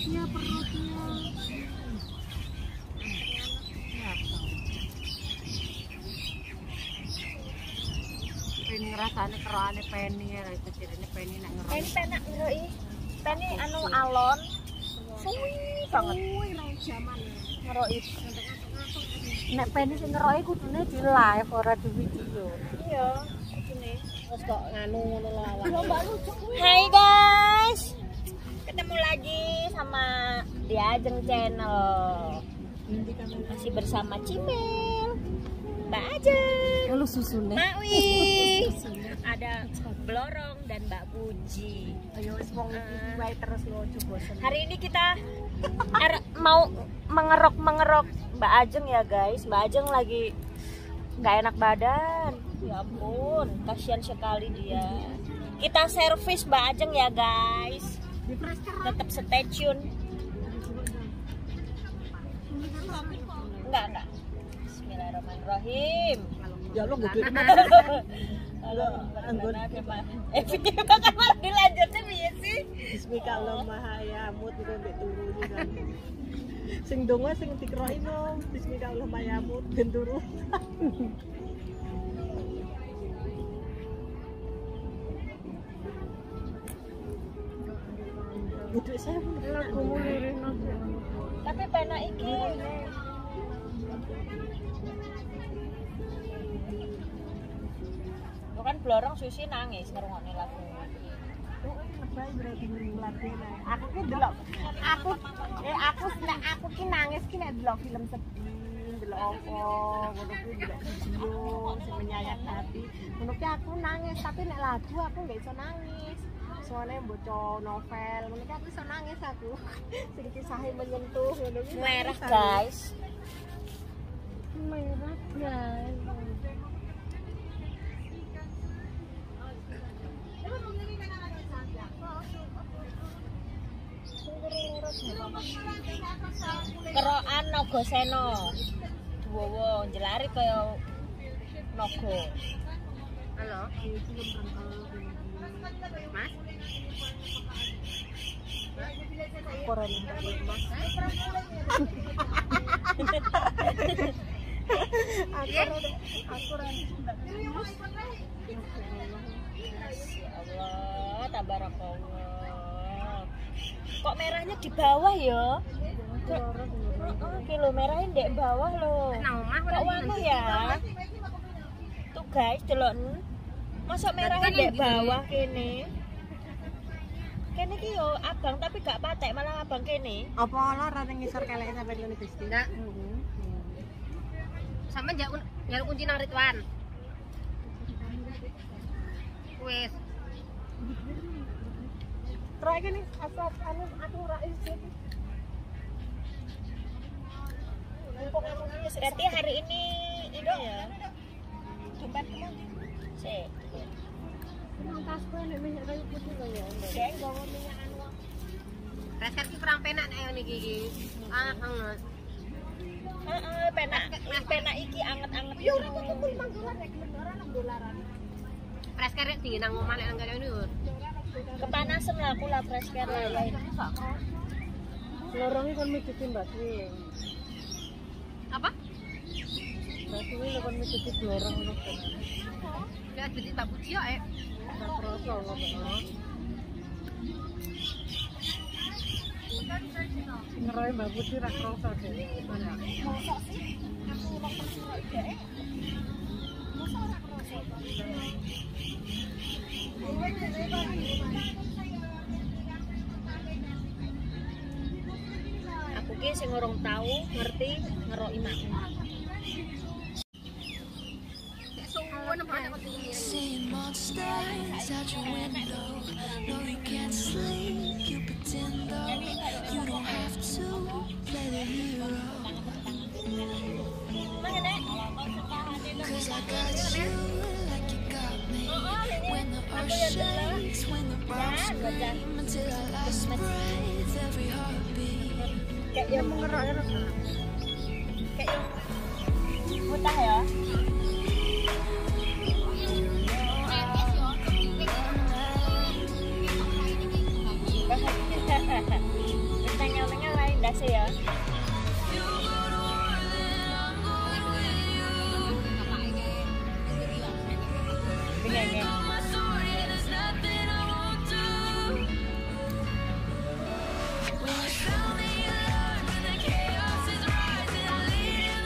Perutnya, perutnya. Pengen ngrasane kerokane Penny ya, itu cirine Penny nek ngerok. Penny penak ngeroki. Penny anu alon. Suwi banget. Suwi rong jaman. Ngeroki. Nek Penny sing ngeroki kudune di live ora di video. Iya, kudune. Terus kok nganu ngono lho awake. Hai guys. Ketemu lagi sama di Ajeng Channel. Masih bersama Cimel, Mbak Ajeng, lu susune, Makwi, ada Blorong dan Mbak Puji. Ayo wis wong iki wae terus lo aja bosen. Hari ini kita mau mengerok-mengerok Mbak Ajeng ya guys. Mbak Ajeng lagi nggak enak badan. Ya ampun, kasihan sekali dia. Kita servis Mbak Ajeng ya guys. Tetap stay tune. Enggak, enggak. Bismillahirrahmanirrahim. Ya lo gede. Anggun. Bakal malah dilanjutnya piye sih? Bismillahirrahmanirrahim iku mbek turu kan. Sing donga sing dikeroki no, bismillahirrahmanirrahim ben turu. Duit saya lagumu lirino. Tapi penak iki. Lo kan Blorong susi nangis ngrungokne lagu. Aku ki delok aku aku ki nangis ki nek delok film sedih, delok opo, ngono kuwi delok video sing menyayat hati. Ngono ki aku nangis, tapi nek lagu aku nggak iso nangis. Soalnya baca novel, ngono ki aku iso nangis aku. Sing kisahe menyentuh ngono ki. Merah guys. Merah guys. Kerokan Nogoseno. Duwowo njelari kaya naga. Halo. Mas. Ora Mas. Aku ora. Ya Allah, tabarakallah. Kok merahnya di bawah ya? Oke lo, merahnya di bawah lo. Kok wangi ya? Tuh guys, delok. Masa merahnya di bawah kene? Kene ki yo abang tapi gak patek, malah abang kene. Apa lara nang ngisor keleke sampe ngene Gusti? Ndak. Sampe njaluk kunci nang Ridwan. Wis. Try kene asap anu aku ora iso. Berarti hari ini ya. Dompetku ndi? Sik. Nang tasku nek minyak kayu putih lho ya. Dek nggawa minyak anu. Resep ki kurang penak nek ngene iki. Anget. Heeh, penak. Penak iki anget-anget. Ya ora kok tuku 5 dolar nek gelem ora 6 dolaran. Fresh care dingin nang omah nek nang kene lho. Kepanasan lah aku lah fresh care lah ya. Lorongnya kon mijiti Mbak Sri. Apa? Mbak Sri lho kon mijiti blorong ngono. Lah mijiti Mbak Puji kok. Ora kroso ngono. Ngeroy Mbak Puji ra kroso dhewe. Mosok sih aku wong percaya dhek. Mosok ora kroso. Aku ki sing urung tau ngerti ngeroki mak. Seeing monsters out your window. No, you can't sleep. You pretend though. You don't have to play the hero. 'Cause I got you like you got me. When the earth shakes, when the bombs scream, until our last breath, every heartbeat. Kayak yang mengerok-ngerok. Kayak yang mutah ya. Wis nang ndase ya. Ini.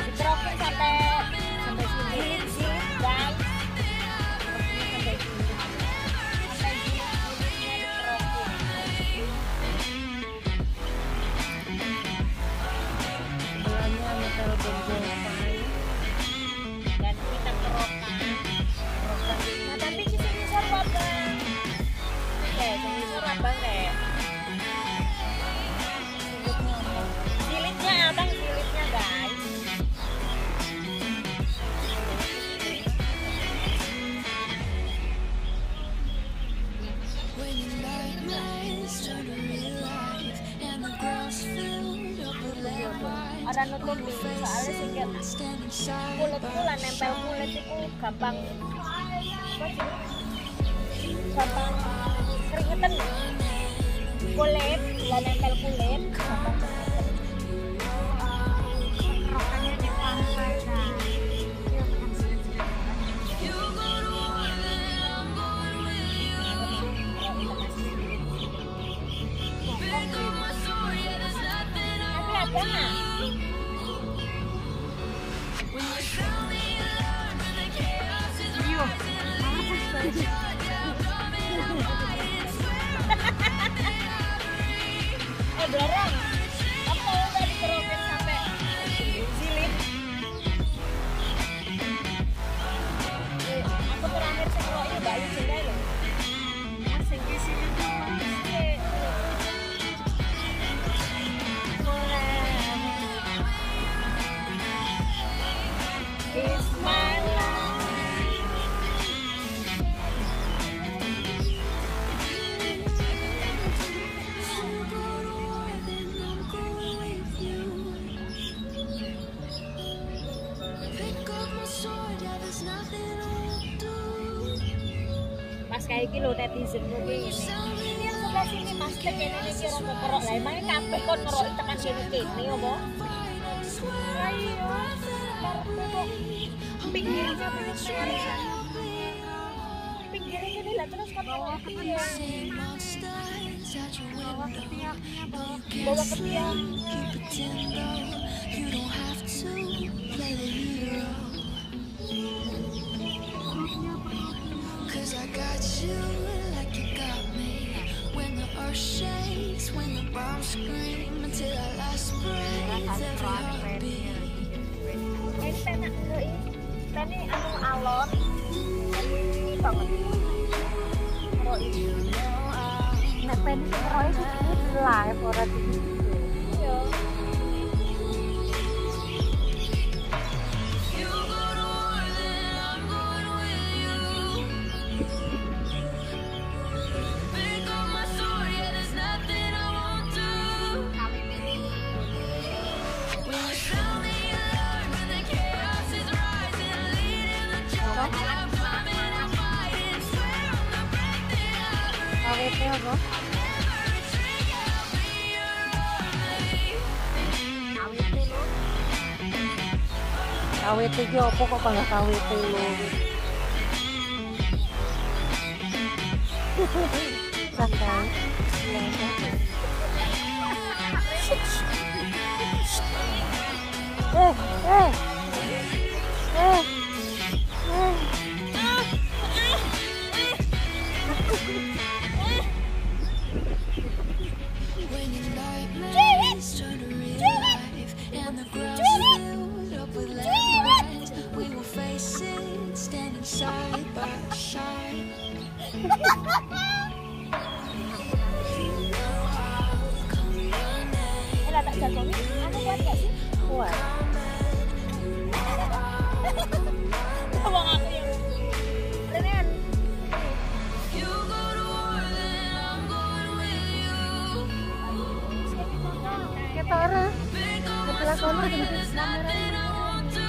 Dikerokin sampai sini, guys. Sampai sini. Sampai sini dikerokin. Sebelahnya hotel Bonjopai. Dan kita kerokan. Nah, tapi di sini seru abang. Oke, sini seru abang deh. Jilidnya abang, jilidnya guys. When your nightmares turn to real life and the ground's filled up with landmines, Ora nutupi, soalnya sing standing side kulitku by lah nempel kulit iku gampang apa sih? Gampang keringetan. Kulit lah nempel kulit gampang keringetan. Kerokannya di pantai kan. Tapi ada nggak? Iya. Dorong. Kamu mau nggak dikerokin sampai jilid? Aku terakhir sing ngeroki Mbak Yu Jendai lho. Mas sing di sini tuh Mas. It's my life. If you go to war, then I'm going with you. Pick up my sword, yeah, there's nothing I won't do. Mas kayak iki lho netizen ku ki ngene. Ini yang sebelah sini Mas tek kene iki ora kekerok lah. Emangnya kabeh kon ngeroki tekan kene kene apa? Swear on the breath that I breathe. Pinggirnya pinggir. Pinggirnya kene lah terus kon ngeroki piye? Seeing monsters out your window. No, you Bawa can't ke tiang. sleep. You pretend though you don't have to play the hero. 'Cause I got you like you got me. When the earth shakes, when the bombs scream, until our last breath, every heartbeat. Ini penak ngeroki. Pene anu alon. Ini banget. Ngeroki. Nek pene sing ngeroki kudu live ora di video. Iya. You go to war, then I'm going with you. Pick up my sword, yeah, there's nothing I won't do. When you sound the alarm and the chaos is rising, leading the charge, I'm climbing, I'm fighting, swear on the breath that I breathe. KWT apa? Never retreat, I'll be your army. KWT lho. KWT ki apa kok panggah KWT lho? Santai. Eh, eh. Eh. Eh. When your nightmares turn to real life and the ground's filled up with landmines, we will face it, standing side by side. You know I'll come running. Eh lah tak jagongi, anu kuat gak sih? Kuat. Wong aku yang Renean. You go to war, then I'm going with you. Ketok ora? Pick up my Sebelah kono sword, yeah, there's nothing I won't do.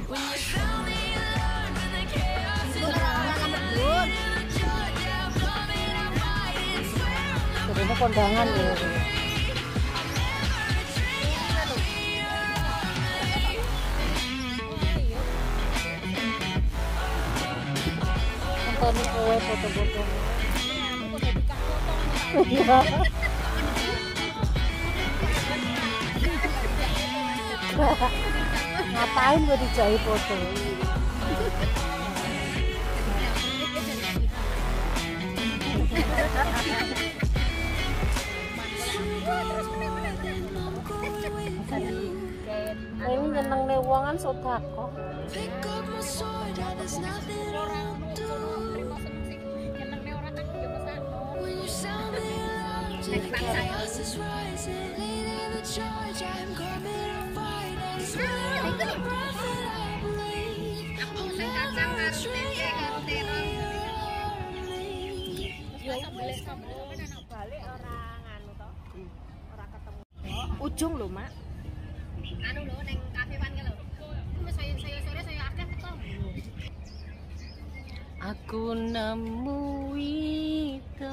When you sound the alarm and the chaos is rising, leading the charge, yeah, I'm coming, I'm fighting, swear on the Turun Itu kondangan ya. Nonton kowe foto-foto. Iya. Ngapain gue dijahit foto? Ini nyenengne wong kan sedekah. Ujung lho, Mak. Anu lho ning kafe wan ki lho. Kuwi saya sore saya akeh teko. Aku nemu widodari.